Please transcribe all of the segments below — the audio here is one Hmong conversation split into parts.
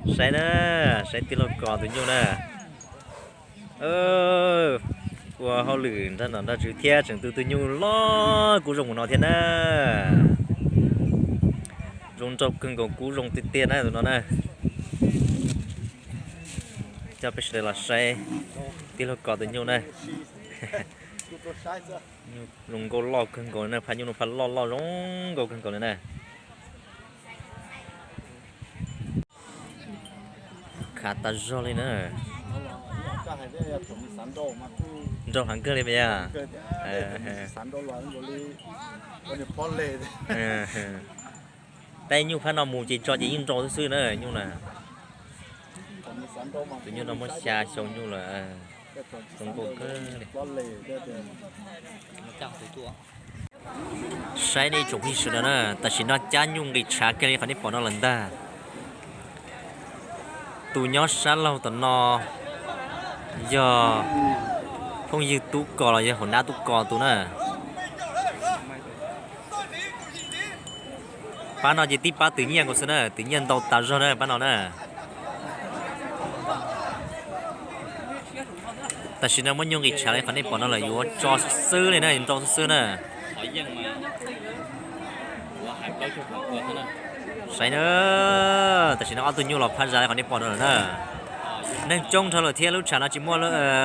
Saib na, saib tij laug Kos tus nyuj na. Ua hauj lwm nrog nom nrog tswv thiab tseem tu tus nyuj loj kub zoo mus no thiab na. Zoo nraug kawg nkaus, kub zoo tiag tiag na tus no na. Coj peb sawv daws los saib tij laug Kos tus nyuj na. Zoo nkauj loj kawg nkaus na, phaj nyuj no phaj loj loj zoo nkauj kawg nkaus li na. Khav tas zog li na. Nraug heev kawg li mas yog. Peb nyuj phab no mus ces tso ces yeej nrau xwb xwb na nyuj na. Tus nyuj no muaj xya xyoo nyuj lawm. Zoo nkauj kawg li. Saib nej tsoom phooj ywg sawv daws na, tam sim no cab nyuj nqis tshav kiag li qhov nej pom no lawm ntag. Tus nyob sab laug tom no yog phooj ywg Tub Kos los yog hauv nab Tub Kos tus na. Pab no ces tib pab twm nyiaj nkaus xwb na, twm nyiaj ntau tas zog na pab no na. Tam sim no muab nyuj nqis tshav li qhov nej pom no lawm, yuav tso xwb xwb li na, nrau xwb xwb na. Saib na, tam sim no ob tug nyuj los phab zaj li qhov nej pom no lawm na. Neeg coob dhau lawm thiab lub tshav no tsis muaj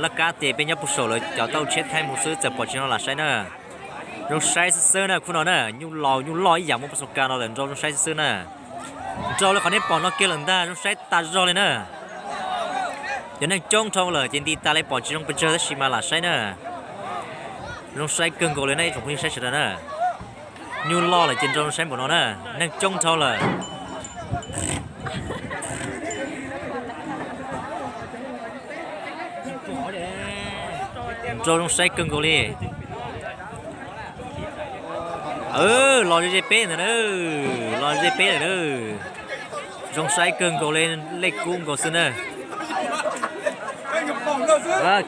laj kab ces peb nyob puag saum lawv cov tau tsheb thaij mus xwb txawm pom tsis no lam saib na. Zoo saib xwb xwb na khub no na, nyuj laus nyuj loj ib yam muaj pas xo ka no lawm, nrau zoo saib xwb xwb na. Nrau li qhov nej pom no kiag lawm ntag, zoo saib tas zog li na. Cov neeg coob dhau lawm ces nti tas li pom tsis zoo pes tsawg tab sis mas lam saib na. Zoo saib kawg nkaus li na ib tsoom phooj ywg saib sawv daws na. Nyuj loj lawm ces nrau zoo saib npaum no na, neeg coob dhau lawm. Nrau zoo saib kawg nkaus li. Los ze ze peb ntawm na, los ze peb lawm na. Zoo saib kawg nkaus li, lej kub nkaus xwb na.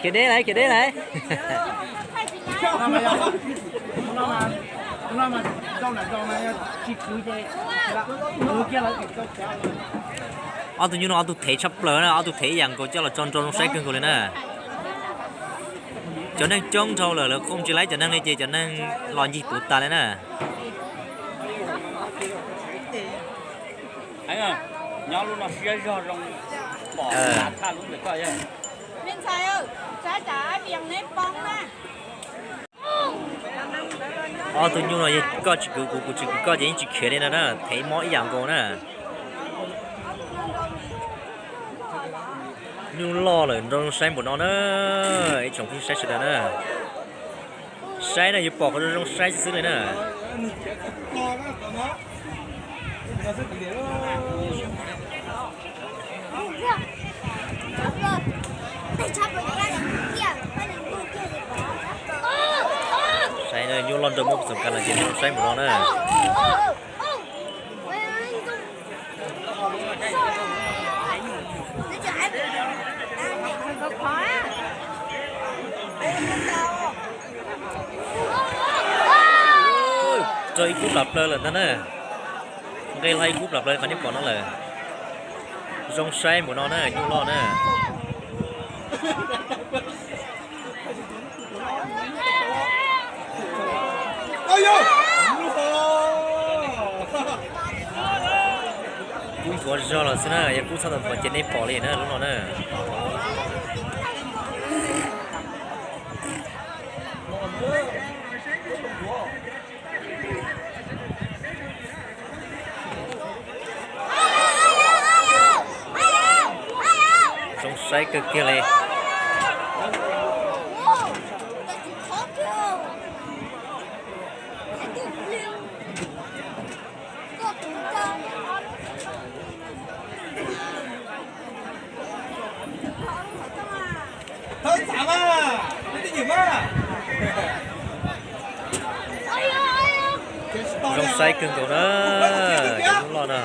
Khiav deb lawm, khiav deb lawm. Ob tug nyuj no ob tug thev tshaj plaws na, ob tug thev ib yam nkaus coj los tso nrau zoo saib kawg nkaus li na. Cov neeg coob dhau lawm, lawv khooj tsis laib cov neeg li ces cov neeg los ncig puv tas li na. Nyob lub no siab zog zoo pom thaj lub ntawm koj yog. Ob tug nyuj no yog koj tsis kwv kuv, kuv tsis kwv koj ces yeej tsis khiav li no na, thev mob ib yam nkaus na. Nyuj loj lawm nrau zoo saib npaum no na, ib tsoom phooj ywg saib sawv daws na. Saib na yuav pom qhov zoo zoo saib xwb xwb li na. Saib na, nyuj loj nrau muab pes xoom kas los ces zoo saib npaum no na. Raug ib kub plam plaws lawm ntag na. Nqe hlo ib kub plam plaws qhov nej pom no lawm. Zoo saib npaum no na, nyuj loj na. Kub ntxhuav zog los xwb na, yog kub txhob tau ntxhuav ces nej pom li na lub no na. Zoo saib kawg kiag li. Zoo saib kawg nkaus na, cov nyuj loj na.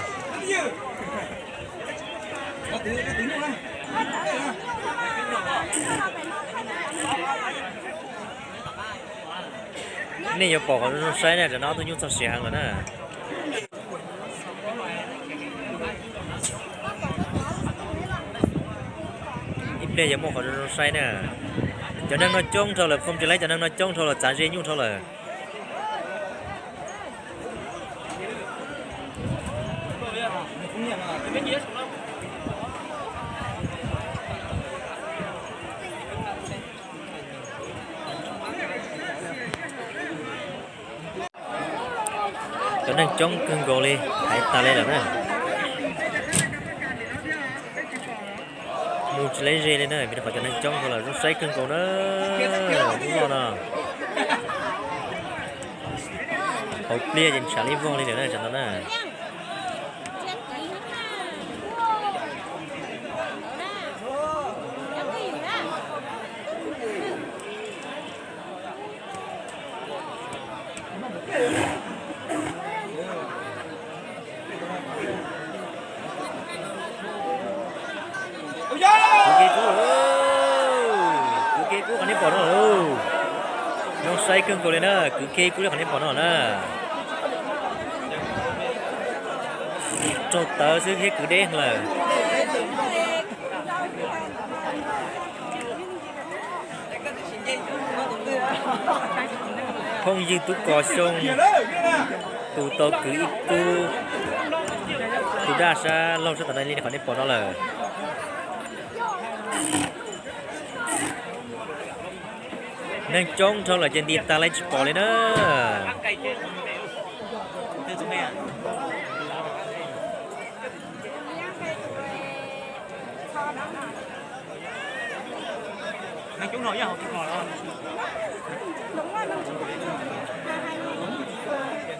Nej yuav pom qhov zoo saib na, tam no ob tug nyuj txog siav heev lawm na. Yog muaj qhov zoo saib na. Cov neeg no coob dhau lawm, phom tsis laib, cov neeg no coob dhau lawm, txav ze nyuj dhau lawm. Cov neeg coob kawg nkaus li, thaiv tag li lawm na. Mus tsis laib ze li na, vim rau qhov cov neeg coob dhau lawm, zoo saib kawg nkaus na. Lub loj no, hauv pliaj ces ntshav li vog li lawm na, tsam no na. Kuv kiag kub, kuv kiag kub qhov nej pom no lawm. Zoo saib kawg nkaus li na, kuv kiag kub li qhov nej pom no na. Raug tawv xwb thiab kwv deb lawm. Phooj ywg Tub Kos Xyooj, tus tau kwv ib kub, tus daj sab laug sab tom no li qhov nej pom no lawm. Neeg coob dhau lawm ces nti tag li tsis pom li na.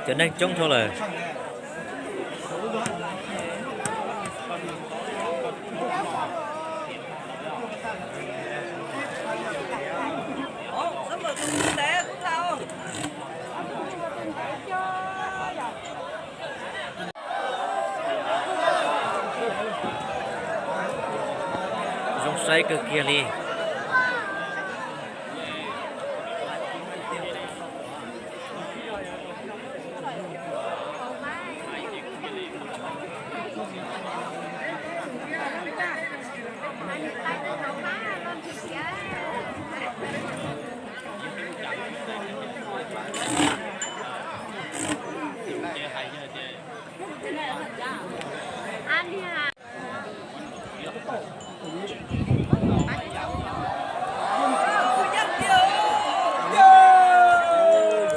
Cov neeg coob dhau lawm. Zoo saib kawg kiag li.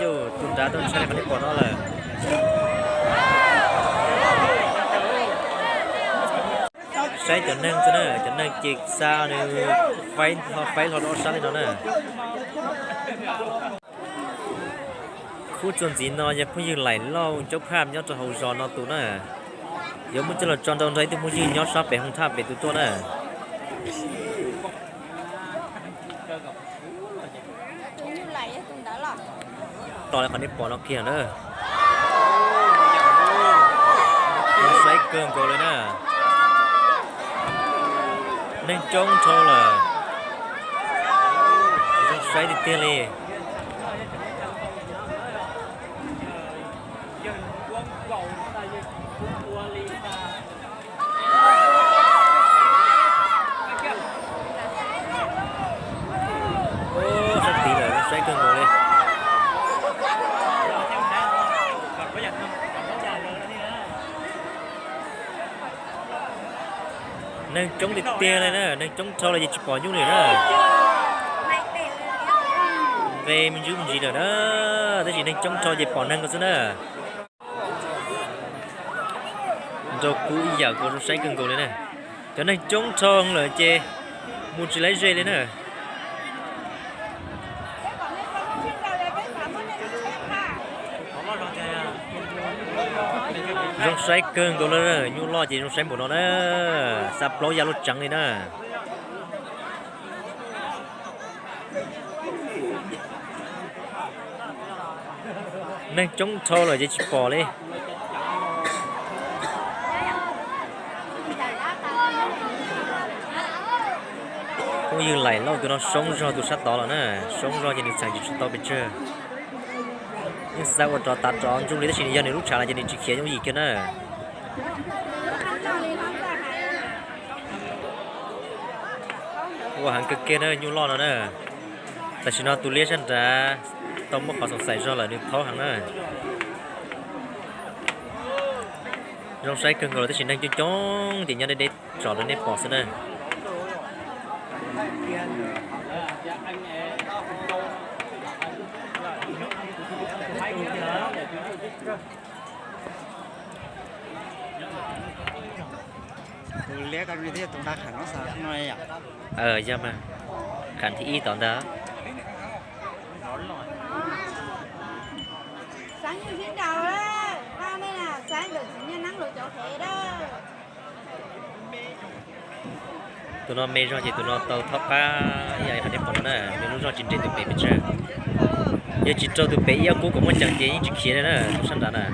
Yus tus nrad tau ntshai li qhov nej pom no lawm. Saib cov neeg xwb na, cov neeg ces xa nws faib hlo faib hlo rau ob sab li no na. Khub txuas ntxiv no yog phooj ywg Laim Lauj Ncauj Phaj nyob rau hauv zos no tus na. Yuav muab coj los tso nrau nrog ib tug phooj ywg nyob sab pem hoo thaj pem tus tuaj na. Tos li qhov nej pom no kiag na. Zoo saib kawg nkaus li na. Neeg coob dhau lawm. Zoo saib tiag tiag li. Sab tid lawm, saib kawg nkaus li. Neeg coob tiag tiag li na, neeg coob dhau lawm ces tsis pom nyuj li na. Nqe me ntsis me ntsis lawm na, tab sis neeg coob dhau ces pom neeg ko xwb na. Nrog kuv ib yam kuv zoo saib kawg nkaus li na. Cov neeg coob dhau lawm ces mus tsis laib ze li na. Zoo saib kawg nkaus li, nyuj loj ces zoo saib npaum no na. Xa plaub ya luaj tseev li na. Neeg coob dhau lawm ces tsis pom li. Phooj ywg Laim Lauj tus no soob zog tus sab tod los na, soob zog ces nws txheem tsis tau pes tsawg. Yeej xav ua rov tav rov ntsoog li tab sis nws yog nws lub tshav lawm ces nws tsis khiav yooj yim kiag na. Ua heev kawg kiag na, nyuj loj no na. Tam sim no tus liab sab nrad tau muab qhov xoom xais zog lawm, nws thaub heev na. Zoo saib kawg nkaus lawm, tab sis neeg coob coob ces nyob deb deb tsom rau nej pom xwb na. Tus liab ko thiaj tus nqa kham no xav no yom. Yog mas, kham thib ib tom ntag. Xeeb yug sib nraus, nej xeeb ntawm txiv Nyiaj Neeb lawv cov hev dawb. Tus no me zog ces tus no tau thob qab ib yam li qhov nej pom no na, nws lub zog tsis nres tus pem pes tsawg. Yog tsis raug tus pem ib ob kub kom muaj ceem ces yeej tsis khiav li na, tus sab nrad na.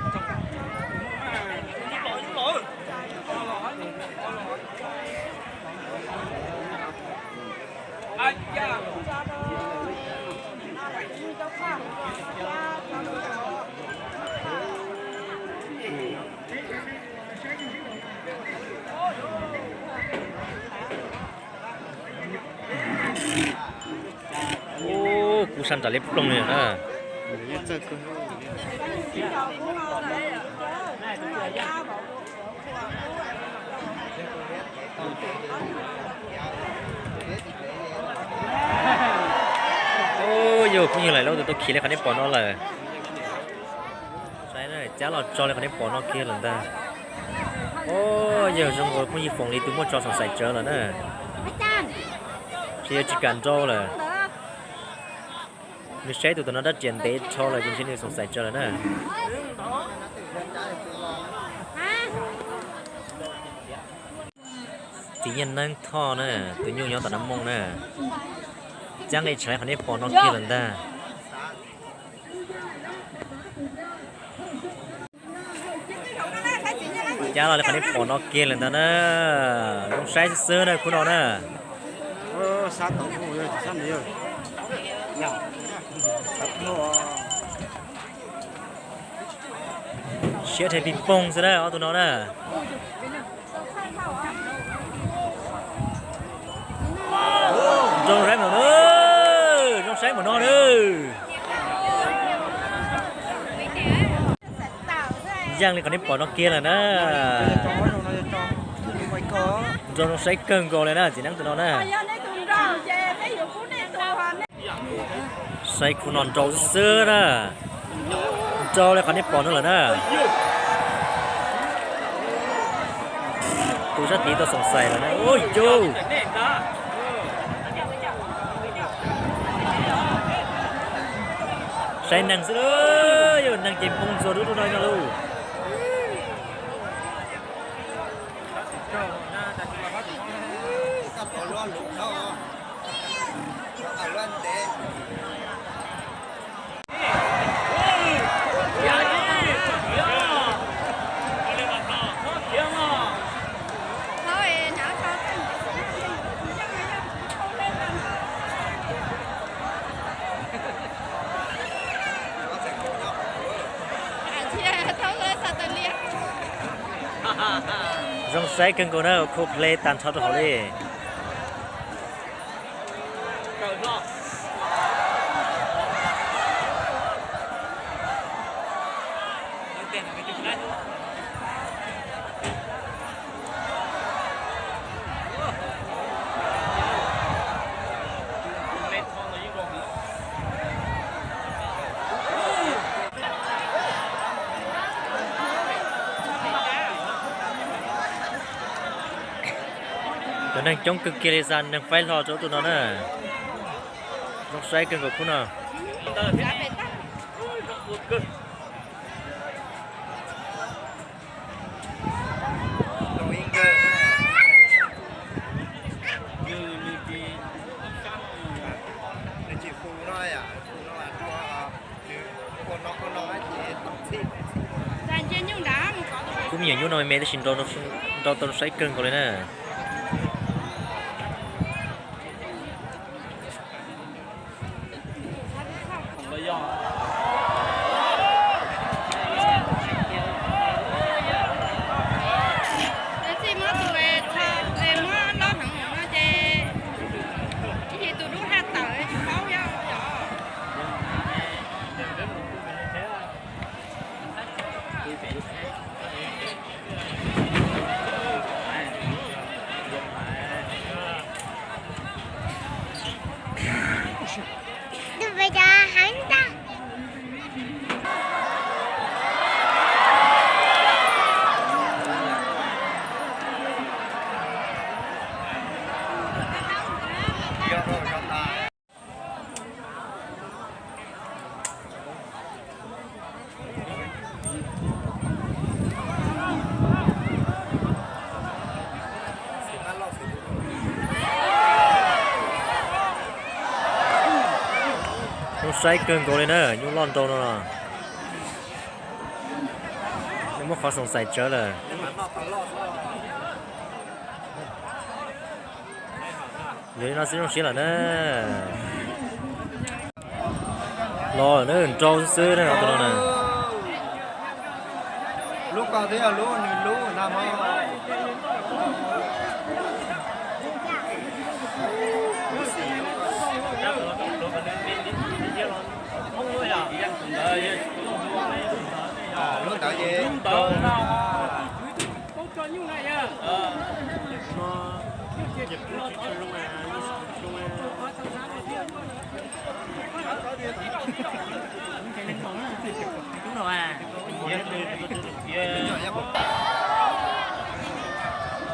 Ub, kub sab nram liab ploog li na. Ub, yog phooj ywg laim lub tus tau khiav li qhov nej pom no lawm. Saib na, cab los tso li qhov nej pom no kiag lawm ntag. Ub, yog zoo nkaus phooj ywg foom li tus muaj tso xoom xais tsawv lawm na. Tsis yog tsis kam nrau lawm. Nws saib tus tom no dab riam ntev dhau lawm ces ntshe nws xoom xais tsawv lawm na. Txiv Nyiaj Neeb Thoj na, tus nyuj nyob tom Nab Mooj na. Cab nqe tshav li qhov nej pom no kiag lawm ntag. Cab los li qhov nej pom no kiag lawm ntag na. Zoo saib xwb xwb na khub no na. Siab rhe pis poog xwb na ob tug no na. Zoo saib mas no, zoo saib mas no na. Yeej li qhov nej pom no kiag lawm na. Nrau zoo saib kawg nkaus li na, txiv neeb tus no na. Saib khub no nrau xwb xwb na. Nrau li qhov nej pom no lawm na. Tus sab tid tau xoom xais lawm na. Ub yus. Saib neeg xwb lauj, yog neeg ces poob ntxuag dub dub no no lauj. Zoo saib kawg nkaus na, Coldplay tag nrho rau hauv li. Cov neeg coob kawg kiag li, xa neeg faib hlo rau tus no na. Zoo saib kawg nkaus khub no. Kuv me nyuam nyuj no me me tab sis nrau tau saib kawg nkaus li na. Saib kawg nkaus li na, nyuj loj nrau no. Nej muab qhov xoom xais tsawv lawm. Yog li no xwb zoo siab lawm na. Los na, nrau xwb xwb na tus no na.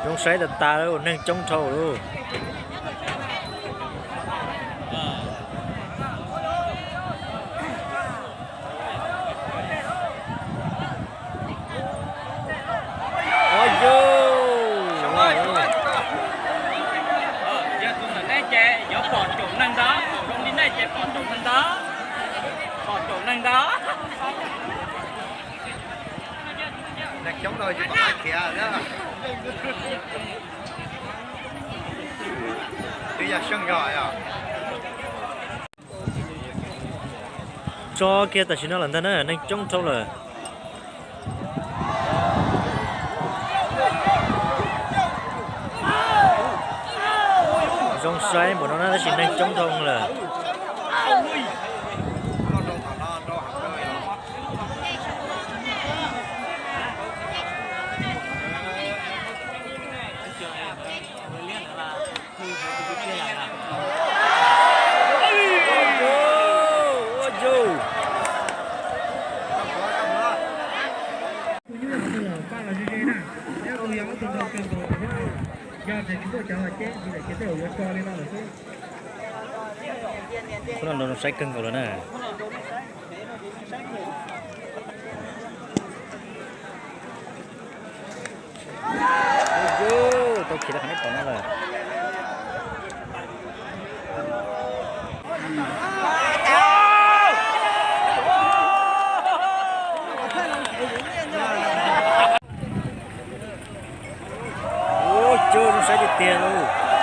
Zoo saib tas tas li, neeg coob dhau lawm. Yog tus ntawm nej ces yuav pom caum neeg ntag, zoo li nej ces pom caum neeg ntag, pom caum neeg ntag. Neeg coob no tsis pom qab khiav na. Twb yog seej yog yog. Tso kiag tam sim no lawm ntag na, neeg coob dhau lawm. Zoo saib npaum no na tab sis neeg coob dhau lawm. Khub no nrau zoo saib kawg nkaus lawm na. Tau khiav rau qhov nej pom no lawm. Ua cas zoo saib tiag tiag lauj.